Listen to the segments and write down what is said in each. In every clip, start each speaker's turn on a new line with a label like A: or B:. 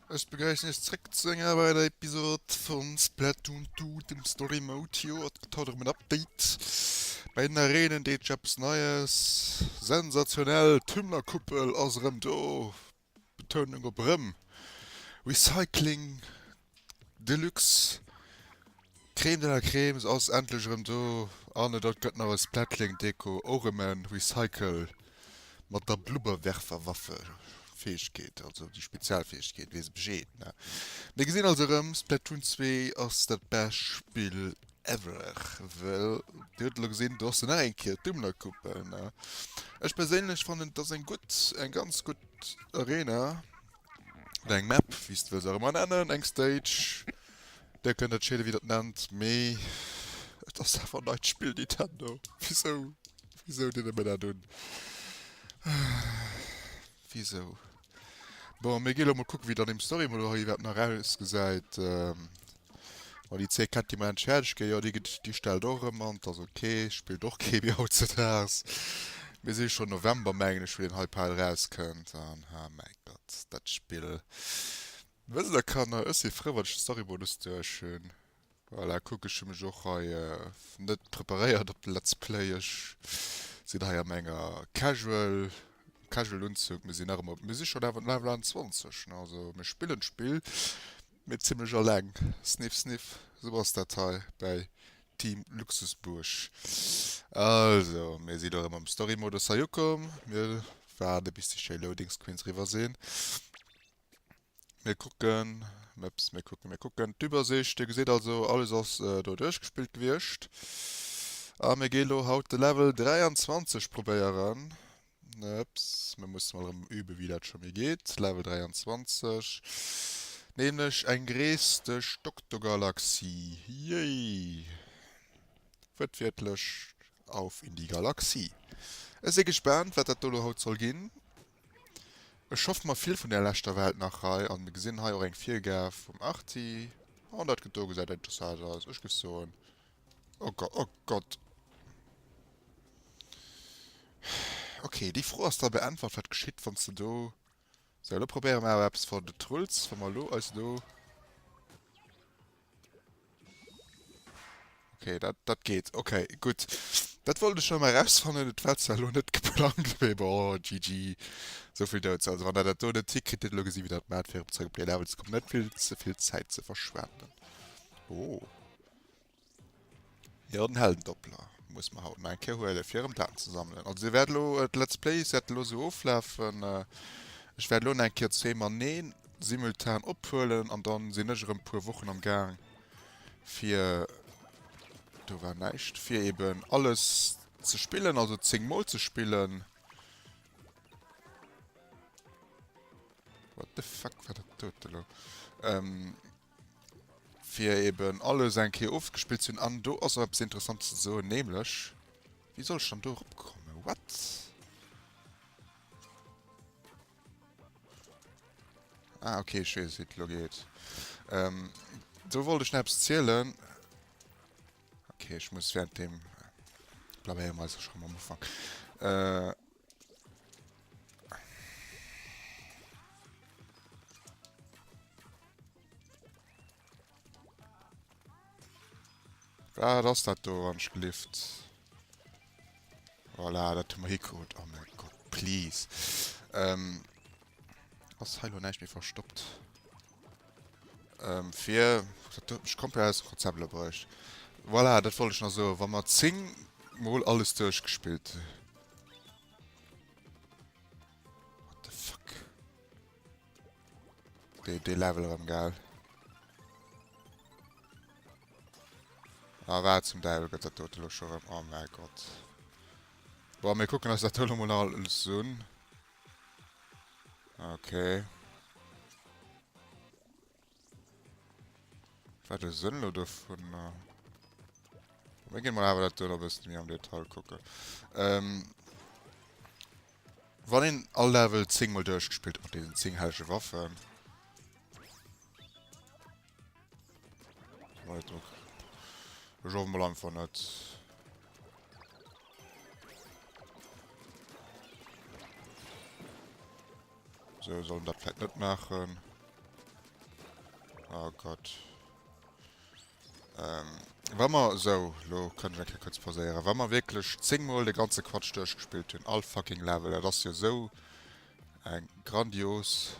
A: Ech begréissen iech zréck zu enger weider Episode vun Splatoon 2, dem Story Mode. Jo, et gëtt haut erëm en Update. Bei den Arenen deet sech eppes Neies. Sensationell, d'Hümmlerkuppel ass erëm do. Betounung op erëm. Recycling Deluxe, Crème de la Crème ass endlech erëm do. An et gëtt nach e Splatling Deko, och erëm e Recycle. Mat der Blubberwerferwaffe Fäegkeet, also déi Spezialfäegkeet, weess Bescheed, ne? Mir gesinn also erëm, Splatoon 2 ass dat bescht Spill ever, well Dir hutt elo gesinn, do ass se nach eng Kéier, d'Dummlerkuppel, ne? Ech perséinlech fannen, et ass eng gutt, eng ganz gutt Arena, oder eng Map, wéi s de wëlls och ëmmer nennen, eng Stage, Dir kënnt entscheeden, wéi Der et nennt, mee et ass awer en neit Spill, Nintendo. Wisou? Wisou deet Der mir dat un? Wisou? Bon, mir gi elo mol kucken, wéi dann im Story-Mode hei iwwerhaapt nach ausgesäit. Bon, déi 10 Kätt, déi mer endlech fäerdeg ginn, jo, déi gëtt, déi stellt och erëm an, dat ass ok, spillt och kee méi hautzedaags. Mir si schonn November, mengen ech, wou deen hei Pal erauskënnt an, ah mäi Gott, dat Spill. Wësst der Kanner, ech si frou wann ech de Storybonus duerch hunn. Voilà, kuck ech hu mech och hei net preparéiert op de Let's Play. Ech sinn hei a menger Casual, Casual Unzug. Mir sinn nach ëmmer, mir si schonn awer Level 21, ne, also mir spillen d'Spill, mee zimlech alleng. Sniff sniff, sou ass dat hei bäi Team Luxusbuerg. Also, mir sinn elo erëm am Storymodus hei ukomm. Mir waarde bis déi schéi Loading Screens eriwwer sinn. Mir kucken, Maps, mir kucken, mir kucken d'Übersicht. Dir gesitt also, alles ass do duerchgespillt gewiescht. A mir gi lo haut de Level 23 probéieren. Ups, mir musse mol erëm üben, wéi dat scho méi geet. Level 23, nämlech eng Rees duerch d'Oktogalaxie. Yay! Wuertwiertlech auf in die Galaxie. Ech si gespaant, wat dat do lo haut soll ginn. Ech hoffen mer vill vun der leschter Welt nach hei an mir gesinn hei och eng Virgaf vum Arti an dat do gesäit interessant aus. Ech géif soen, oh Gott, oh Gott. Ok, déi Fro ass da beäntwert, wat geschitt wann s de do. Sou, elo probéiere mer awer eppes for the Trulls, wa mer elo eis do. Okay, dat, dat geet. Okay, gutt. Dat wollt ech nach mol erausfannen. Et war zwar elo net geplangt, mee bon, GG. Souvill dozou. Also wann der dat do net hikritt, hutt der elo gesi wéi der dat maacht, fir erëm zrëck op déi Level ze kommen. Net vill ze vill Zäit ze verschwenden. Oh. Jo, den Heldendoppler muss mer haut nach eng Kéier huelen, fir erëm Daten ze sammelen. Also dir wäert elo, d'Let's Plays wäert elo esou oflafen. Ech wäert elo nach eng Kéier zweemaneen simultan ophuelen an dann sinn ech erëm puer Wochen am Gaang fir, do war näischt, fir eben alles ze spillen, also 10 mol ze spillen. What the fuck war dat dote lo? Ähm, fir eben alles eng Kéier ofgespillt ze hunn. An do ass och eppes Interessantes ze soen, nämlech, wéi soll ech dann do eropkommen? What? Ah, okay, ech weess, wéi et elo geet. Ähm, do wollt ech nach eppes zielen. Okay, ech muss während dem... Blabéiere mer eis scho am Ufank. Äh... Wat ass dat do, wann ech gelift? Voilà, dat hu mer hikrutt. Oh mein Gott, please. Ähm, ass hei lo näischt méi verstoppt? Ähm, fir... Dat huet mech komplett aus dem Konzept elo bruecht. Voilà, dat wollt ech nach soen. Wa mer 10 mol alles duerchgespillt... What the fuck? Dee, dee Level erëm, gell? Ah, wat zum Däiwel gëtt dat dote lo scho rëm? Oh mäi Gott. Bon, mir kucken eis dat do lo mol nach alles un. Okay. Wat de Sënn lo dovun? Mir ginn mol awer dat do nach e bëssen méi am Detail kucken. Ähm, wann een all Level 10 mol duerchgespillt huet mat deesen 10 hellege Waffen, Ech hoffen mol einfach net. So, sollen dat vielleicht net machen. Oh Gott. Ähm, wa mer, sou, lo kann ech eng Kéier kuerz pauséieren, wa mer wierklech 10 mol de ganze Quatsch duerchgespillt hunn, all fucking Level, dat ass jo sou eng grandios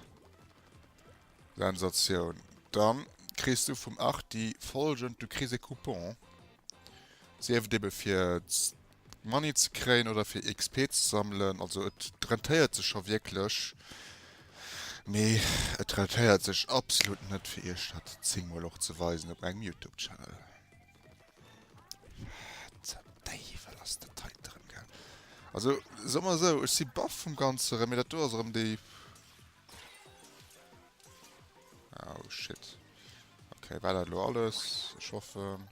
A: Sensatioun, dann kriss du vum Arti folgend, du kriss e Coupon, sief et ebe fir Money ze kréien oder fir XP ze sammelen. Also et rentéiert sech scho wierklech, mee et rentéiert sech absolut net fir iech dat 10 mol och ze weisen op mengem Youtube Channel. Wat zum Déiwel ass dat heite rëm, gell? Also soe mer esou, ech si baff vum Ganze rëm, mee dat do ass erëm déi. Oh shit. Okay, war dat elo alles? Ech hoffen.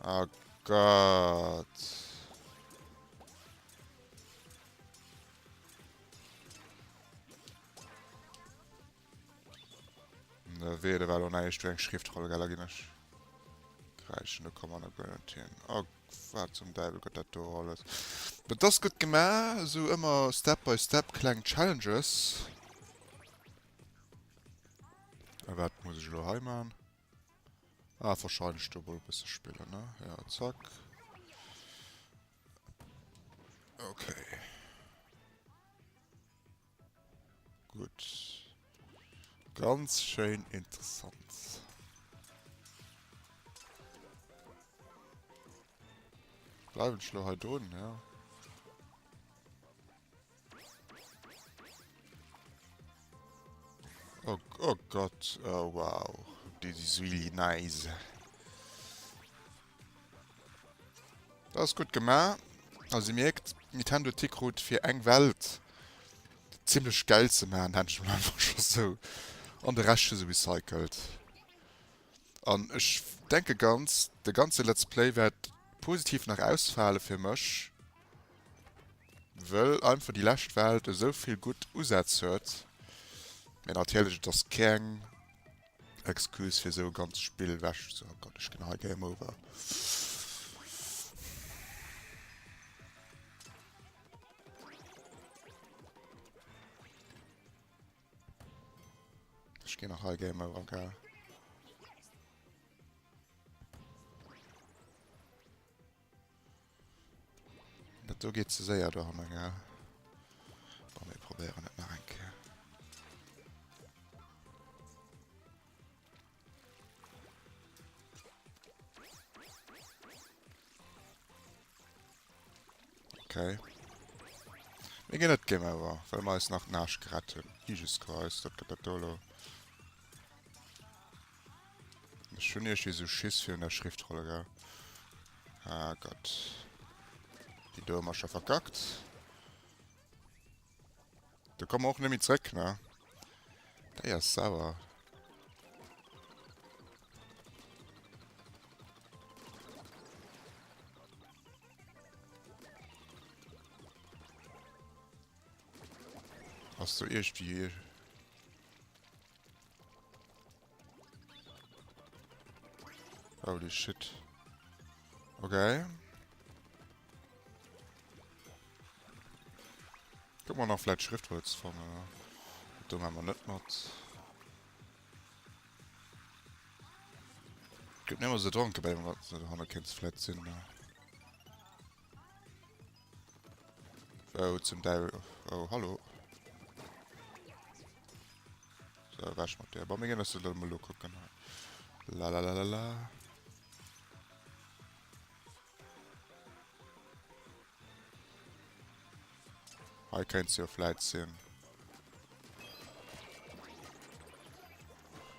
A: Oh Gott. Ne weh, da war lo näischt, du eng Schriftrolle, gell, da ginn ech kräischen, do komme mer guer net hin. Oh, wat zum Däiwel gëtt dat do alles? Dat ass gutt gemaach, esou ëmmer Step by Step kleng Challenges. A wat muss ech elo hei man? Ah, wahrscheinlech do mol e bësse spillen, ne? Ja, zack. Okay. Gutt. Ganz schéin interessant. Bleiwen ech lo hei drun, ja. Oh, oh Gott, oh wow. This is really nice. Dat ass gutt gemaach. Also dir mierkt, Nintendo huet hikrut fir eng Welt zimmlech geil ze maachen, nenn ech mol einfach scho sou. An de Rescht hu se recycelt. An ech denke ganz, de ganze Let's Play wäert positiv nach ausfale fir mech, wëll einfach déi lescht Welt esou vill gutt Usätz huet. Mee natierlech, et ass keng Excuse fir esou e ganzt Spill wech ze. Oh Gott, ech ginn hei Game Over. Ech ginn nach hei Game Over, gell. Dat do geet ze séier do hannen, gell. Bon, mir probéieren et nach eng Kéier. Okay. Mir ginn net Game Over, well mer eis nach den Aarsch gerett hunn. Jesus Christ, wat gëtt dat do elo? Ech hunn iergendwéi esou Schiss virun der Schriftrolle, gell? Ah Gott. Déi do hu mer scho verkackt. Do komme mer och net méi zréck, ne? Déi ass sauer. Ass do iergendwéi... Holy shit. Okay. Guck mal nach vielleicht Schriftrolle ze fannen. Do machen wir net mat. Gëtt mir ëmmer sou dronke bei dem wat do hanne kéint vläit sinn. Wou zum Däiwel... Oh, hallo. So, ewech mat där. Bon, mir ginn eis dat elo mol ukucken. Lalalala. Hei kéint se jo vläit sinn.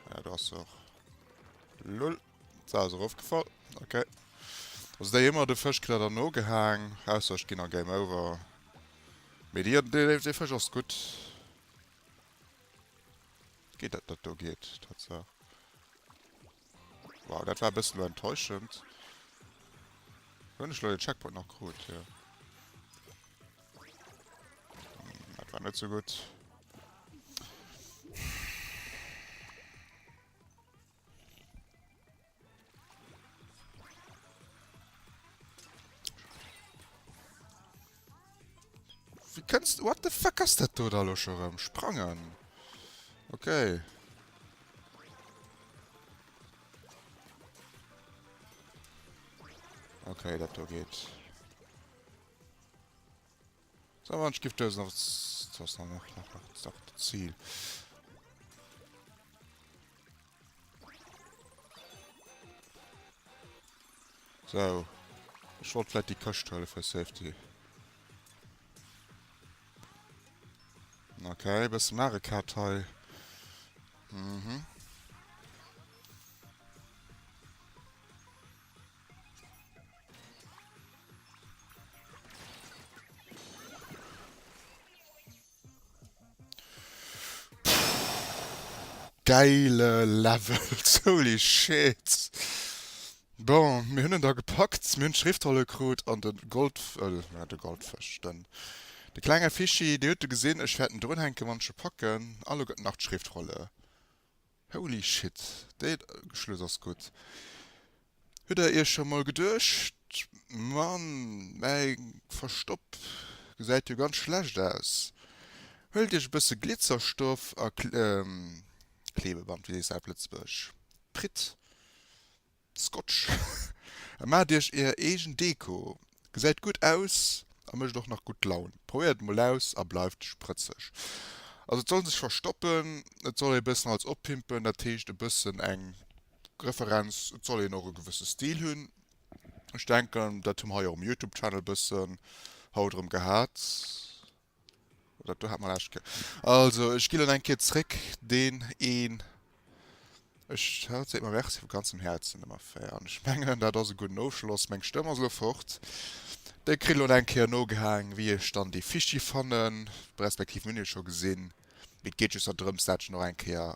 A: Ja, do ass se och. Lull. Da ass erofgefall. Okay. Also déi hu mer de Fësch kritt der nogehaang. Ausser ech ginn a Game Over. Mee déi, dee, dee Fësch ass gutt. Geet dat, dat do geet, Tatsaach. Wow, dat war e bëssen elo enttäuschend. Hunn ech elo den Checkpoint nach krut? Jo. Hm, dat war net sou gutt. Wie kënnst... What the fuck ass dat do da lo scho rëm? Sprangen. Okay. Okay, dat do geet. So, wann ich gift das noch, das noch, noch, noch, noch, noch das Ziel. So. Ich wollte vielleicht die Këscht huelen für Safety. Okay, bësse Mario Kart hei. Mhm. Geile Levels, holy shit! Bon, mir hunn en da gepackt, mir hunn d'Schriftrolle krut an de Gold, äh, de Goldfësch, den, de klenge Fischi, dir hutt e gesinn, ech wäert en drunhänken, wann ech e packen. A lo gëtt nach d'Schriftrolle. Holy shit, dee Schluss ass gutt. Hutt der iech scho mol geduecht, Mann, mäi Verstopp gesäit jo ganz schlecht aus. Huelt iech e bësse Glitzerstoff a Klebeband, wéi sees de dat op Lëtzebuergesch? Pritt, Scotch, a maacht iech är eegen Deko. Gesäit gutt aus a mécht och nach gutt Laun. Probéiert et mol aus a bleift sprëtzeg. Also et soll sech verstoppen, et soll ee bëssen alles oppimpen, dat heescht e bëssen eng Referenz, et soll een och e gewësse Stil hunn. Ech denken, dat hu mer hei och um Youtube Channel bëssen haut erëm gehat. Dat do hat mer lescht Kéier. Also, ech gi lo eng Kéier zréck deen een. Ech haut seet mer Merci vu ganzem Häerzen ëmmer fair. An ech mengen, dat ass e gudden Ofschloss. Meng Stëmm ass elo fort. Dir kritt lo eng Kéier nogehaang, wéi ech dann dee Fichier fannen, respektiv mir hunn e scho gesinn. Mee et geet just nach drëms, dat nach eng Kéier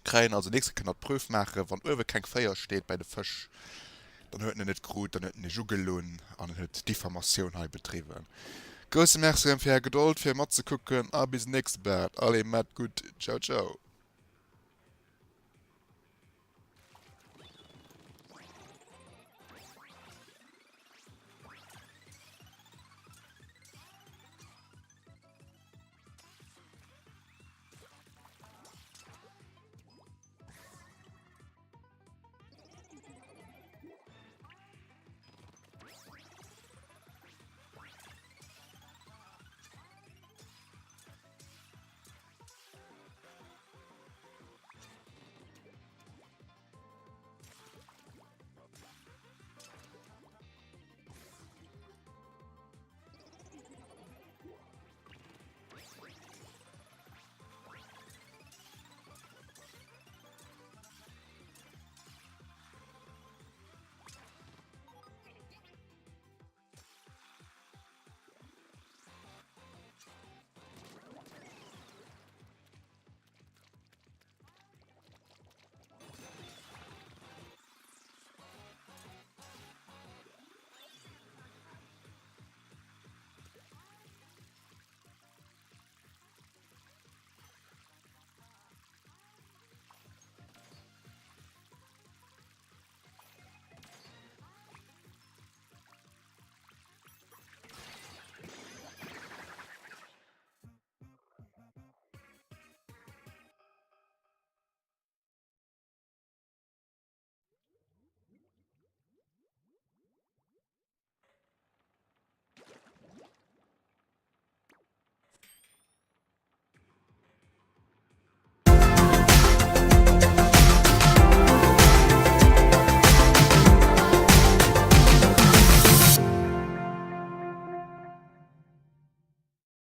A: Kréien also nächste Kéier nach d'Preuve maachen, wann uewe keng 4 steet bäi de Fësch, dann huet en en net krut, dann huet en iech ugelunn an en huet Diffamatioun hei bedriwwen. Grousse Merci erëm fir är Gedold fir matzekucken a bis nächste Bad. Allez, maat gutt, ciao ciao.